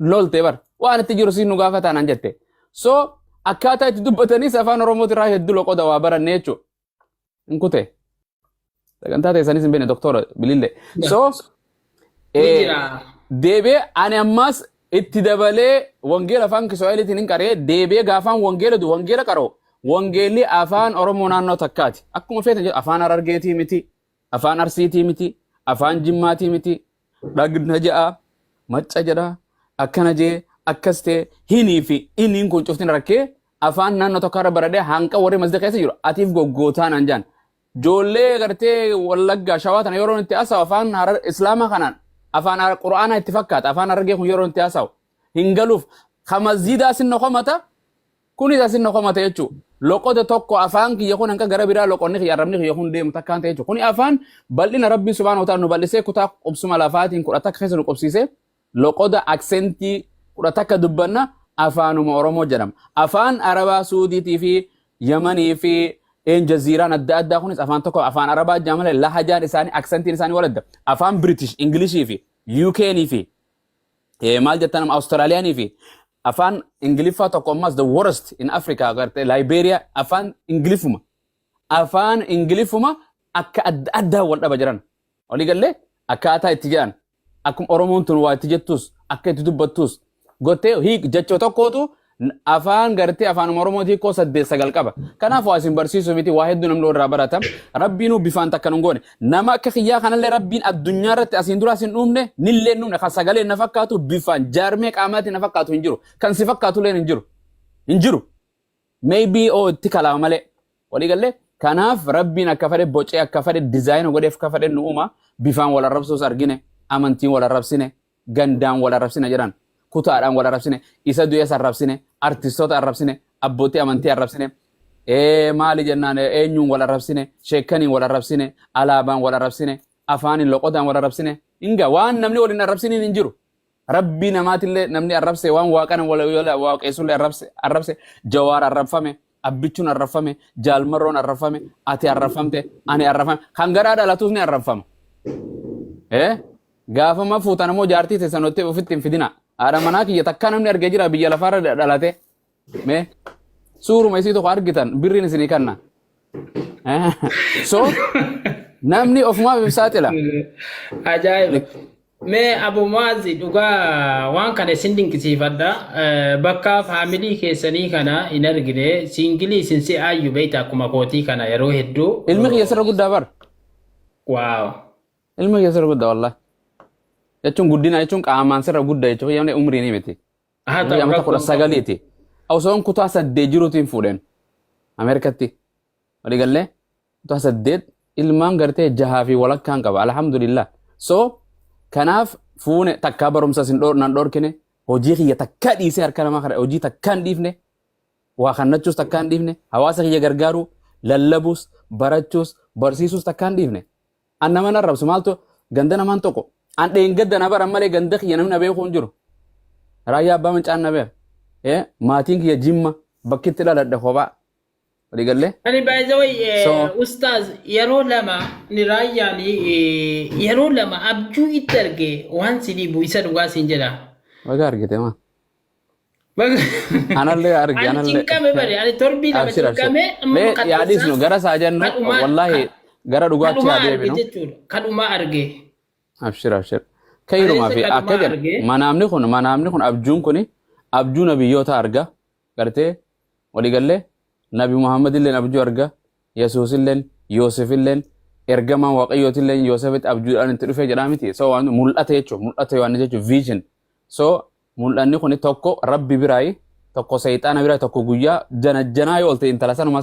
Lolte bar. Waan itti jiru siin nu gaafataa naan jette. So akkaataa itti dubbatanis afaan Oromootirraa hedduu loqoda waa baranne jechuudha. Hin kute. Sagantaa teessanis hin beekne, doktora Bilillee. So Ni jira. Deebi'ee ani ammas itti dabalee wangeela afaan Kiswaahiliitiin hin qaree, deebi'ee gaafaan wangeela du wangeela qaroo, wangeelli afaan Oromoo naannoo takkaati. Akkuma feetan jedhu, afaan Harargeetii miti, afaan Arsiitii miti, afaan Jimmaatii miti, dhagna je'a, macca jedha, akkana jee, akkas ta'e, hinii fi iniin kun cuftin rakkee afaan naannoo tokko irra baradhee hanqa warri masjida keessa jiru atiif goggootaa naan jaan. Ijoollee gartee Wallaggaa, Shawaa tana yeroo itti haasa'u afaan Harar Islaamaa kanaan afaan Qur'aanaa itti fakkaata. Afaan Harargee kun yeroo itti haasa'u hin galuuf. Ka masjidaa sinna komata, kunis asinna komata jechuudha. Loqoda tokko afaan kiyya kun hanqa gara biraa loqonni kiyya, arrabni kiyya kun deemu takkaan ta'e jechuudha. Kuni afaan bal'ina Rabbiin subhaanahu wa ta'ala nu bal'isee, kutaa qubsuma lafaatiin 11 keessa nu qubsiisee, loqoda accentii 11 dubbanna, afaanuma Oromoo jedhama. Afaan Arabaa Suudiitii fi Yamanii fi een jaziiraan adda addaa kunis afaan tokko, afaan Arabaa jedhama malee lahajaan isaanii, accentiin isaanii wal adda. Afaan British Ingilishii fi UK'nii fi maal jettan amma Awustiraaliyaanii fi afaan Ingiliffaa tokko ammas the worst in Africa gartee Liberia afaan Ingiliffuma. Afaan Ingiliffuma akka adda addaa wal dhaba jiran. Walii gallee akkaataa itti jedhan, akkuma Oromoon tun waa itti jettus, akka itti dubbattus gottee hiik jechoo tokkootu afaan gartee afaan Oromootii hiikoo saddeet sagal qaba. Kanaaf waa isin barsiisuu miti, waa hedduu namni irraa barata. Rabbiinuu bifaan takka nun goone. Nama akka kiyyaa kanallee Rabbiin addunyaa irratti asiin dura asin dhuumne nillee hin dhuumne, kan sagalee na fakkaatu, bifaan jaarmee qaamaatiin na fakkaatu hin jiru. Kan si fakkaatu illee hin jiru. Hin jiru. Maybe oo itti kalaama malee. Walii gallee kanaaf Rabbiin akka fedhe bocee, akka fedhe design godheef, akka fedhe nu uuma. Bifaan wal arrabsuus argine, amantiin wal arrabsine, gandaan wal arrabsine jedhan, kutaadhaan wal arrabsine, isa du'es arrabsine, artistoota arrabsine, abbootii amantii arrabsine, maali jennaan, eenyuun wal arrabsine, sheekaniin wal arrabsine, alaabaan wal arrabsine, afaaniin loqodaan wal arrabsine, hinga waan namni wal hin arrabsiniin hin jiru. Rabbii namaatillee namni arrabse, waan waaqana wal waaqessullee arrabse arrabse. Jawaar arrabfame, Abbichuun arrabfame, Jaalmarroon arrabfame, ati arrabfamte, ani arrabfame, kan garaa dhalatus ni arrabfama. Gaafama fuutan ammoo jaartii teessan ofitti hin fidina. Haadha manaa kiyya takka namni argee jira biyya lafaarra dhalate? Mee suuruma isii tokko argitan birriin isinii kanna. So namni ofumaaf if saaxila. Ajaa'iba. Mee Abu Mu'aazi, dhugaa waan kana isin dinqisiifadha. Bakka family keessanii kana hin argine, single isin si'aayyu beekta akkuma kootii kana yeroo hedduu. Ilmi kiyya sirra guddaa bar. Wow. Ilmi kiyya sirra guddaa wallahi. Jechuun guddina jechuun qaamaan sirra guddaa jechuun yamne umrii ni miti. Haa Umrii ta'u amata kudha rakkoon qabu. sagaliiti. Osoon kutaa 8 jiruutiin fuudheen. Ameerikatti. Walii gallee kutaa 8, ilmaan gartee jahaa fi walakkaan qaba. Alhamdulillah. So kanaaf fuune takkaa barumsa sin dhoor nan dhorkine, hojii kiyya takkaa dhiisee harka namaa kana hojii takkaa hin dhiifne, waa kannachuus takkaa hin dhiifne, hawaasa kiyya gargaaruu, lallabuus, barachuus, barsiisuus takkaa hin dhiifne. An nama arrabsu maaltu ganda namaan tokko an dheengadda na baran malee ganda kiyya namni na beeku hin jiru. Raayyaa Abbaa Mancaan na beeka. Maatiin kiyya Jimma, bakki itti dhaladhe kophaa. Walii gallee? Ani by the way, So ustaaz, yeroo lama ni raayyaan yeroo lama abjuu itti arge, waan si dhibu isa dhugaa siin jedha. Baga argite maa. Anallee arge Ani anallee. cinqame bare, ani torbii 2 Abshir abshir. cinqame amma Mee maqaan yaadisnu isaa gara isaa jennu kadhumaa wallahi gara dhugaatti kadhumaa haa arge deebinu. jechuudha. Kadhumaa arge. Abshir abshir. Kayrumaa Kaleessa fi akka kadhumaa jedha arge. manaamni kun abjuun kun abjuu nabiyyoota arga gartee walii gallee Nabi Muhammad illeen abjuu arga, Yesuus illeen, Yoosef illeen, ergamaan Waaqayyooti illeen Yoosefitti abjuudhaan itti dhufe jedhaa miti. So waan mul'ata jechuun, mul'ata Yohaannis jechuun vision. So mul'anni kun tokko Rabbi biraayi, tokko seexaana biraayi, tokko guyyaa jana janaa yoo oolte intala sanuma.